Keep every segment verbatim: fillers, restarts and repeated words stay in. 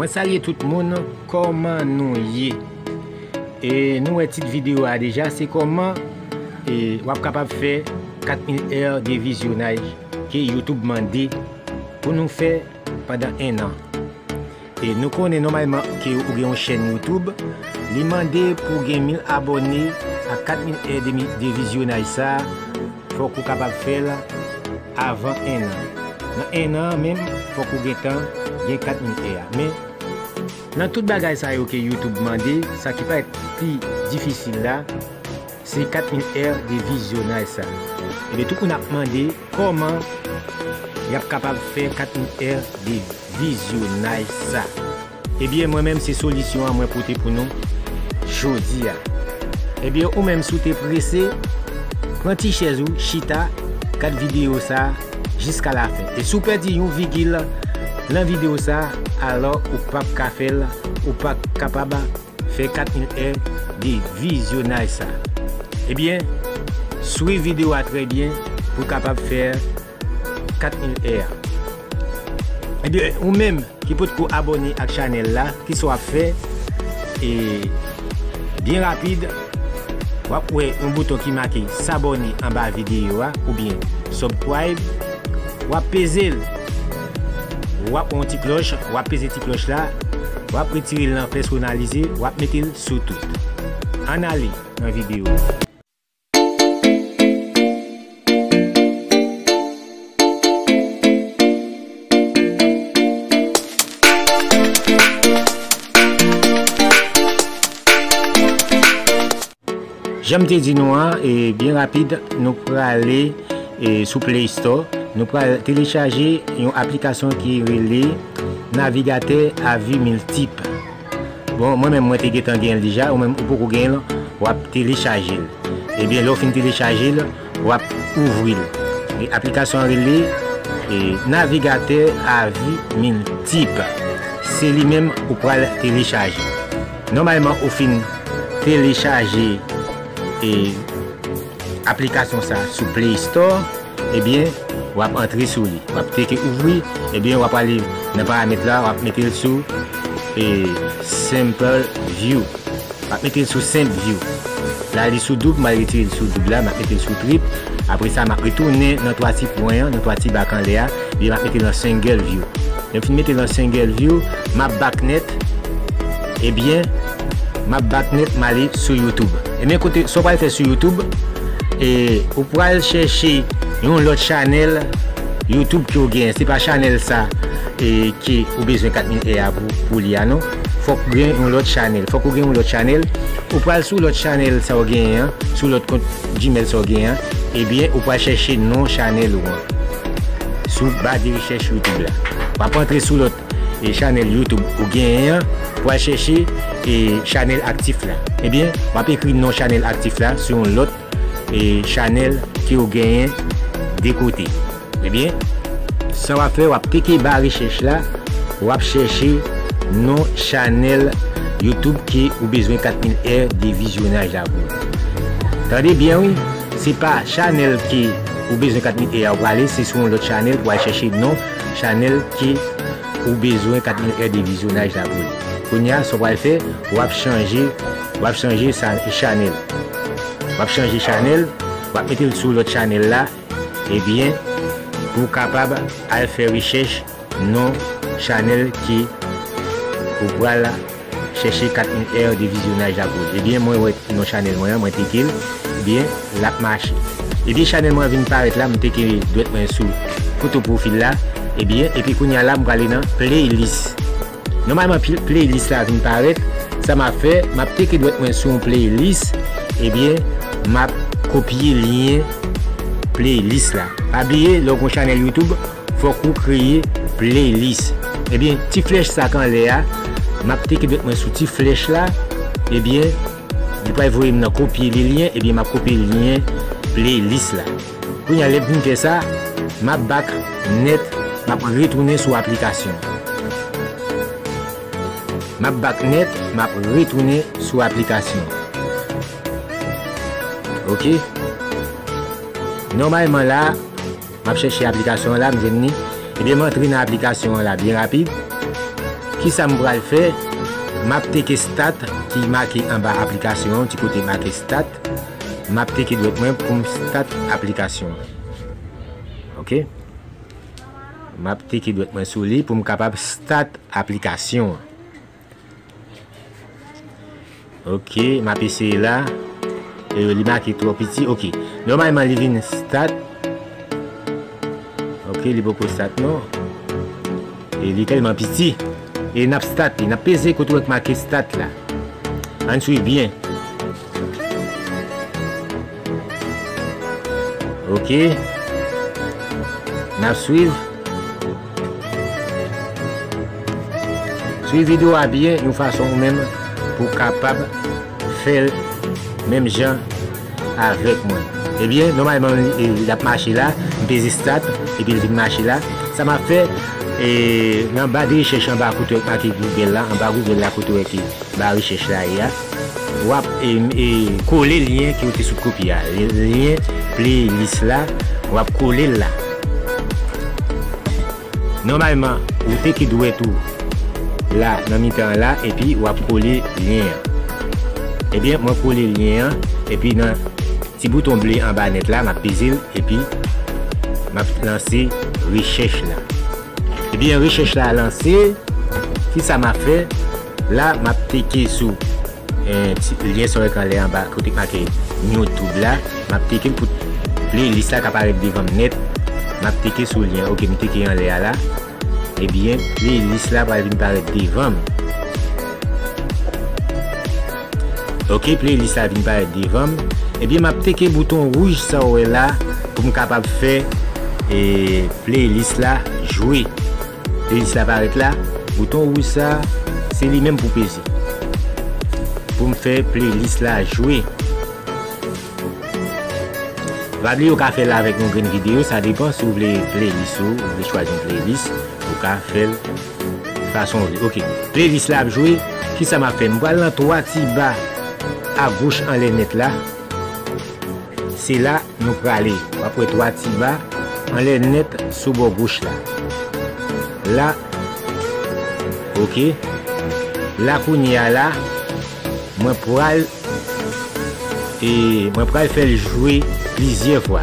Mwen salye tout moun, kòman nou ye? E nou wè tit videyo a deja, se kòman e w ap kapab fè kat mil è de vizyonaj ke YouTube mande pou nou fè pandan enn an. E nou konnen nòmalman ke ou gen yon chèn YouTube, li mande pou gen mil abòne ak kat mil è de, de vizyonaj sa, fòk ou kapab fè l avan enn an. Nan enn an menm, fòk ou gentan gen kat mil è a. Men, nan tout bagay sa yo ke YouTube mande, sa ki parèt pi difisil la, se kat mil è de vizyonaj sa. Ebyen, tout moun ap mande kòman y ap kapab fè kat mil è de vizyonaj sa. Ebyen, mwen menm, se solisyon an mwen pote pou nou jodi a. Ebyen, ou menm, si w te prese, pran ti chèz ou, chita, gad videyo sa jiska lafen. E si w pèdi yon vigil nan videyo sa, alò ou p ap ka fè l, ou p ap kapab fè kat mil è de vizyonaj sa. Ebyen, swiv videyo a trè byen pou w kapab fè kat mil è a. Ebyen, ou menm ki potko abòne ak chanèl la, kisa w ap fè? E byen rapid, w ap wè yon bouton ki make s'abonner anba videyo a, oubyen subscribe, w ap peze l. W ap wè yon ti klòch, w ap peze ti klòch la, w ap retire l nan pèsonalize, w ap mete l sou tout. Ann ale nan videyo a. Jan m te di nou an, e, byen rapid, nou prale, e, sou Play Store. Nou pral telechaje yon aplikasyon ki rele navigatè a vi miltip. Bon, mwen menm, mwen te gentan gen l deja, ou menm ou poko gen l, w ap telechaje l. Ebyen, lè w fin telechaje l, w ap ouvri l. E aplikasyon an rele, e, navigatè a vi miltip. Se li menm ou pral telechaje. Nòmalman, ou fin telechaje, e, aplikasyon sa sou Play Store, ebyen, w ap antre sou li. W ap teke ouvri, ebyen, w ap ale nan paramèt la, w ap mete l sou, e, Simple View. W ap mete l sou Simple View. La, li sou doub, m al retire l sou doub la, m ap mete l sou trip. Apre sa, m ap retounen nan twa ti pwen an, nan twa ti bak anlè a, ebyen, m ap mete l nan Single View. Lè m fin mete l nan Single View, m ap back nèt. Ebyen, m ap back nèt, m ale sou YouTube. Ebyen, kote, sa w pral fè sou YouTube, e, ou pral chèche yon lòt chanèl YouTube ke w genyen. Se pa chanèl sa, e, ke ou bezwen kat mil è a pou, pou li a, non. Fòk gen yon lòt chanèl. Fòk ou gen yon lòt chanèl. Ou pral sou lòt chanèl sa w genyen an, sou lòt kont Gmail sa w genyen an. Ebyen, ou pral chèche non chanèl ou an sou ba de rechèch YouTube la. W ap antre sou lòt e chanèl YouTube ou genyen an, w al chèche e chanèl aktif la. Ebyen, w ap ekri non chanèl aktif la sou yon lòt e chanèl ke w genyen de kote. Ebyen, sa w ap fè, w ap teke ba rechèch la, w ap chèche non chanèl YouTube ke ou bezwen kat mil è de vizyonaj la pou. Tande byen wi, se pa chanèl ke ou bezwen kat mil è a ou prale, se sou yon lòt chanèl pou al chèche non chanèl ke ou bezwen kat mil è de vizyonaj la pou li. Kounye a, sa w pral fè, w ap chanje, w ap chanje sa, chanèl. W ap chanje chanèl, w ap mete l sou lòt chanèl la, ebyen, pou w kapab al fè rechèch non chanèl ke ou pral chèche kat mil è de vizyonaj la pou li. Ebyen, mwen wè non chanèl mwen an, mwen teke l, ebyen, l ap mache. Ebyen, chanèl mwen an vin parèt la, m teke dwèt mwen sou foto pwofil la, ebyen, epi kounye a la, m prale nan playlist. Nòmalman, pl-, playlist la vin parèt, sa m ap fè, m ap teke dwèt mwen sou yon playlist, ebyen, m ap kopye lyen playlist la. Pa bliye, lè w gen yon chanèl YouTube, fòk ou kreye playlist. Ebyen, ti flèch sa k anlè a, m ap teke dwèt mwen sou ti flèch la, ebyen, li pral voye m nan kopye le lyen, ebyen, m ap kopye lyen playlist la. Kounye a, lè m fin fè sa, m ap back nèt, m ap retounen sou aplikasyon. M ap back nèt, m ap retounen sou aplikasyon. Oke. Nòmalman la, m ap chèche aplikasyon an la, m jwenn li. Ebyen, m antre nan aplikasyon an la byen rapid. Kisa m pral fè? M ap teke start ki make anba aplikasyon an, ti kote make start. M ap teke dwèt mwen pou m start aplikasyon an. Oke? M ap teke dwèt mwen sou li pou m kapab start aplikasyon an. Oke, m ap eseye la. E li make twò piti. Oke. Nòmalman, li vin start. Oke, li poko start non. E li tèlman piti. E n ap start li. N ap peze kote w wè k make start la. Ann swiv byen. Oke. N ap swiv. Swiv videyo a byen yon fason ou menm pou w kapab fè l menm jan avèk mwen. Ebyen, nòmalman, li, li ap mache la, m peze start, epi l vin mache la. Sa m ap fè, e, nan ba de rechèch anba kote w make Google la, anba Google la kote w wè ki ba rechèch la ye a, w ap, e, e, kole lyen ke w te sot kopi a. Lyen playlist la, w ap kole l la. Nòmalman, ou teke dwèt ou la nan mitan an la, epi w ap kole lyen an. Ebyen, mwen kole lyen an, epi nan ti bouton ble anba nèt la, m ap peze l, epi m ap lanse rechèch la. Ebyen, rechèch la lanse, kisa m ap fè? La, m ap teke sou, eh, ti lyen sa w wè k anlè anba, kote k make YouTube la. M ap teke l pou playlist la ka parèt devan m nèt. M ap teke sou lyen. Oke, m teke anlè a la. Ebyen, playlist la pral vin parèt devan m. Oke, playlist la vin parèt devan m. Ebyen, m ap teke bouton wouj sa w wè la pou m kapab fè, e, playlist la jwe. Playlist la parèt la. Bouton wouj sa, se li menm pou peze. Pou m fè playlist la jwe. Pa bliye w ka fè l avèk yon grenn videyo, sa depann si w vle playlist ou, ou vle chwazi yon playlist, ou ka fè l fason w vle. Oke, playlist la ap jwe, kisa m ap fè? M pral nan twa ti ba agoch anlè nèt la. Se la nou prale. W ap wè twa ti ba anlè nèt sou bò goch la. La, oke. La kounye a la, mwen pral, e, mwen pral fè l jwe plizyè fwa.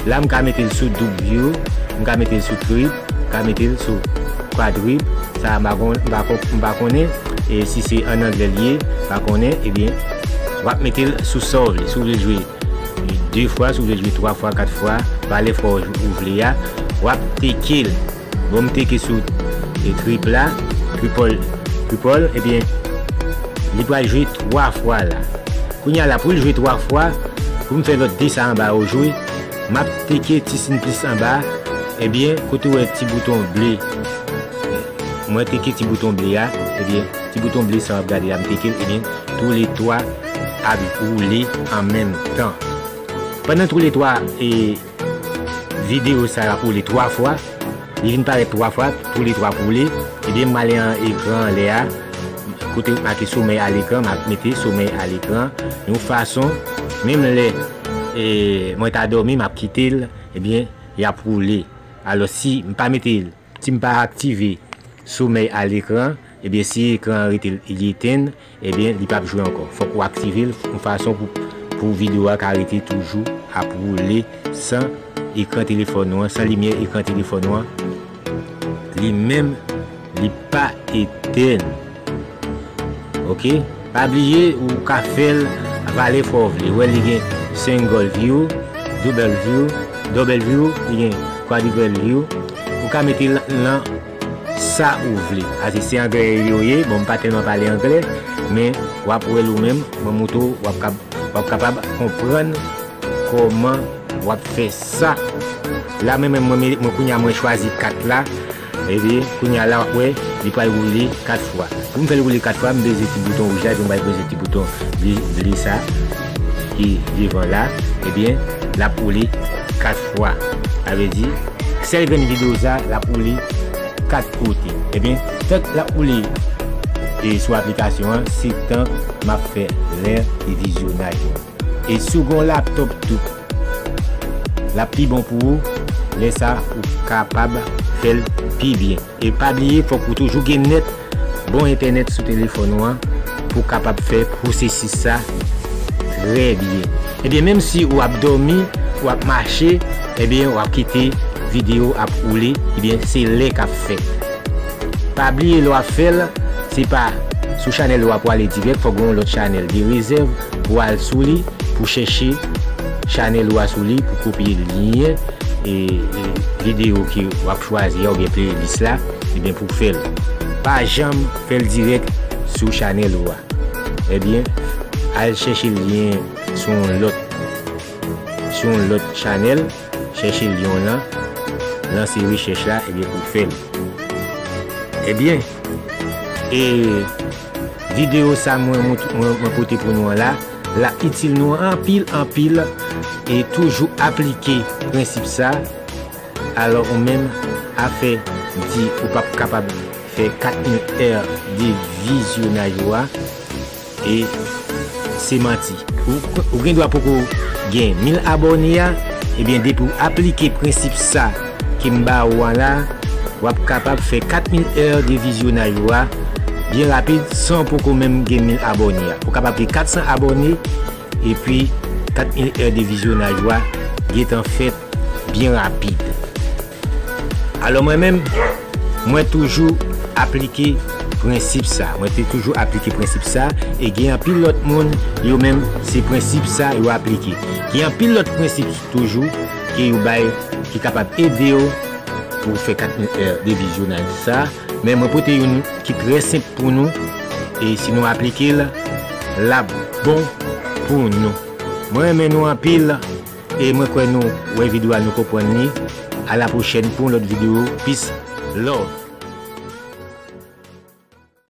La, m ka mete l sou double view, m ka mete l sou trip, m ka mete l sou quadruple. Sa, m pa kon-, m pa kon-, m pa konnen, e, si se an anglè l ye, m pa konnen, ebyen, w ap mete l sou sa w vle. Si w vle jwe de fwa, si w vle jwe twa fwa, kat fwa, valè fwa w vle a, w ap teke l. Bon, m teke sou, e, trip la, triple, triple, ebyen, li pral jwe twa fwa la. Kounye a la, pou l jwe twa fwa, pou m fè lòt de sa anba yo jwe, m ap teke ti siy plis anba, ebyen, kote w wè ti bouton ble. Mwen teke ti bouton ble a, ebyen, ti bouton ble sa w ap gade a, m teke l, ebyen, toulètwa ap woule an menm tan. Pandan toulètwa, e, videyo sa a ap woule twa fwa, li vin parèt twa fwa, toulètwa ap woule, ebyen, m ale an ekran anlè a, kote make sommeil à l'écran, m ap mete sommeil à l'écran, yon fason, menm lè, e, mwen ta dòmi, m ap kite l, ebyen, y ap woule. Alò, si m pa mete l, si m pa aktive sommeil à l'écran, ebyen, si ekran an rete l, li etenn, ebyen, li p ap jwe ankò. Fòk ou aktive l yon fason pou, pou videyo a ka rete toujou ap woule san ekran telefòn ou an, san limyè ekran telefòn ou an. Li menm, li pa etenn. Oke? Pa bliye, ou ka fè l valè fwa w vle. Ou wè, li gen single view, double view, double view, li gen quadruple view. Ou ka mete l nan sa ou vle. Ase se anglè yo ye. Bon, m pa tèlman pale anglè, men w ap wè l ou menm. Mwen montre w, w ap kab-, w ap kapab konprann kòman w ap fè sa. La, mwen menm, mwen, mwen, kounye a, mwen chwazi kat la. Epi, kounye a la, w ap wè, li pral woule kat fwa. Pou m fè l woule kat fwa, m peze ti bouton wouj la, epi m pral peze ti bouton ble, ble sa, ki devan la. Ebyen, l ap woule kat fwa. Sa vle di, sèl grenn videyo sa, l ap woule kat kote. Ebyen, tank l ap woule, e, sou aplikasyon an, se tank m ap fè lè e vizyonaj mwen. E si w gen yon laptòp tou, l ap pi bon pou ou. Lè sa, ou kapab fè l pi byen. E pa bliye, fòk ou toujou gen nèt bon entènèt sou telefòn ou an pou w kapab fè pwosesis sa trè byen. Ebyen, menm si w ap dòmi, w ap mache, ebyen, w ap kite videyo ap woule, ebyen, se lè k ap fèt. Pa bliye lè w ap fè l, se pa sou chanèl ou a pou ale dirèk, fòk gen yon lòt chanèl de rezèv pou w al sou li, pou chèche chanèl ou a sou li, pou kopye lyen e, e videyo ke w ap chwazi a oubyen playlist la, ebyen pou w fè l. Pa janm fè l dirèk sou chanèl ou a. Ebyen, al chèche lyen sou yon lòt, sou yon lòt chanèl, chèche lyen lan, lanse rechèch la, ebyen pou w fè l. Ebyen, e videyo sa mwen, mont- mwen, mwen pote pou nou an la, l ap itil nou anpil, anpil, e toujou aplike prensip sa. Alò, ou menm, afè di ou p ap kapab fè kat mil è de vizyonaj ou a, e se manti. Ou, ou gen dwa poko gen mil abòne a, ebyen, depi w aplike prensip sa ke m ba ou an la, w ap kapab fè kat mil è de vizyonaj ou a byen rapid, san w poko menm gen mil abòne a. Ou kapab gen kat san abòne, epi kat mil è de vizyonaj ou a gentan fèt byen rapid. Alò, mwen menm, mwen toujou aplike prensip sa. Mwen te toujou aplike prensip sa, e gen anpil lòt moun, yo menm, se prensip sa yo aplike. Gen anpil lòt prensip toujou ke yo bay, ki kapab ede w pou w fè kat mil è de vizyonaj sa. Men mwen pote youn ki trè senp pou nou, e si nou aplike l, l ap bon pou nou. Mwen renmen nou anpil, e mwen kwè nou wè videyo a, nou konprann li. A la pwochèn pou yon lòt videyo. Peace, love.